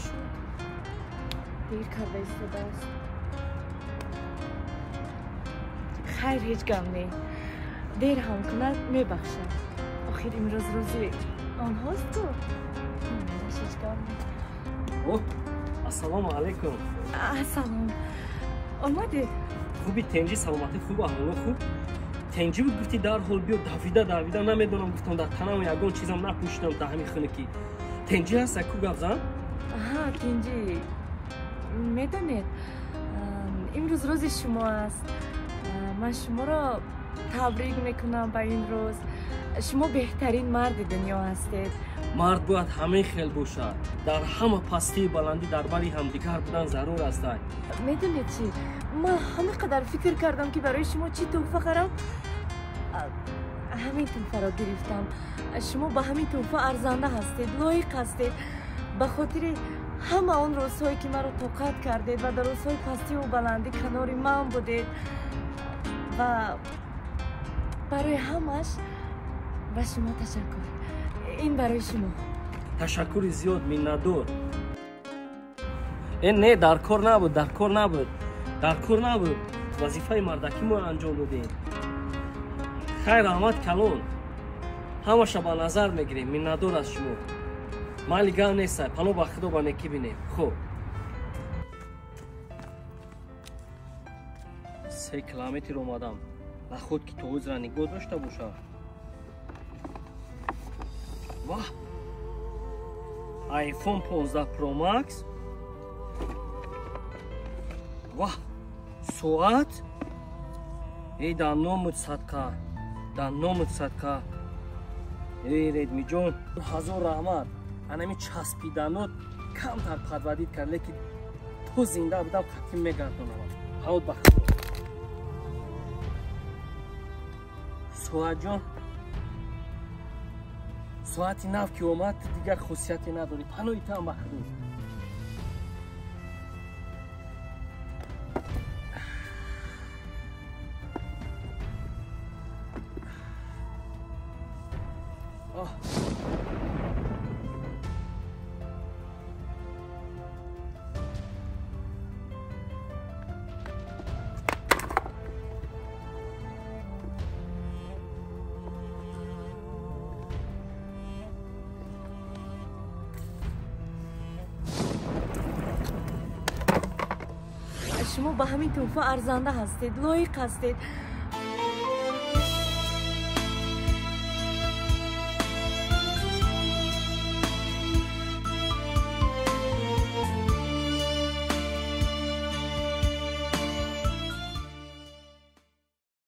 Шуд, дер карда истодааст. Хайр, ҳеҷ гам не, дер ҳам кунад мебахшад. Охир имрӯз рӯзи онҳост ку. Ҳеҷ гам не. О, ассалому алайкум. Ассалом, омадед? Хуби, тенҷи, саломатӣ хуб, аҳволо хуб. Тенҷи буд, гуфти дарҳол биё, давида давида, намедонам, гуфтам дар танам ягон чизам напӯшидам та ҳамин хунукӣ. Тенҷи ҳаста ку, гап зан? Аҳа, тенҷи. Медонед, имрӯз рӯзи шумо аст. Ман шуморо табрик мекунам ба ин рӯз. Шумо беҳтарин марди дунё ҳастед. Мард бояд ҳамин хел бошад. Дар ҳама пастию баландӣ дар бари ҳамдигар будан зарур аст. Медонед чӣ, ман ҳамин қадар фикр кардам, ки барои шумо чӣ тӯҳфа харам. Ҳамин тӯҳфаро гирифтам. Шумо ба ҳамин тӯҳфа арзанда ҳастед, лоиқ ҳастед. Ба хотири ҳама он рӯзҳое, ки маро тоқат кардед ва дар рӯзҳои пастиву баландӣ канори ман будед, ва барои ҳамаш ба шумо ташаккур. Ин барои шумо. Ташаккури зиёд, миннатдор. Э, не, дар кор набуд, дар кор набуд, дар кор набуд. Вазифаи мардакӣ мо анҷом додем. Хайр, раҳмат калон, ҳамаша ба назар мегирем. Миннатдор аз шумо. Майли, гап нестай, пано ба худо, ба некӣ бинем. Хуб, 3 километр омадам, наход ки тоизра нигоҳ дошта бошад. Ваҳ, iPhone 15 Pro Max. Ваҳ, соат. Эй, дар номут садқа, дар номут садқа. Эй, Редмиҷон, ҳазор раҳмат. Анами часпиданот камтар подводить кард, лекин то зинда будам қатъӣ мегардонам. Ҳавод ба худо. Соатҷон, соати нав ки омад, дигар хусусияте надорӣ. Паноҳи таам ба худо. Шумо ба ҳамин тӯҳфа арзанда ҳастед, лоиқ ҳастед.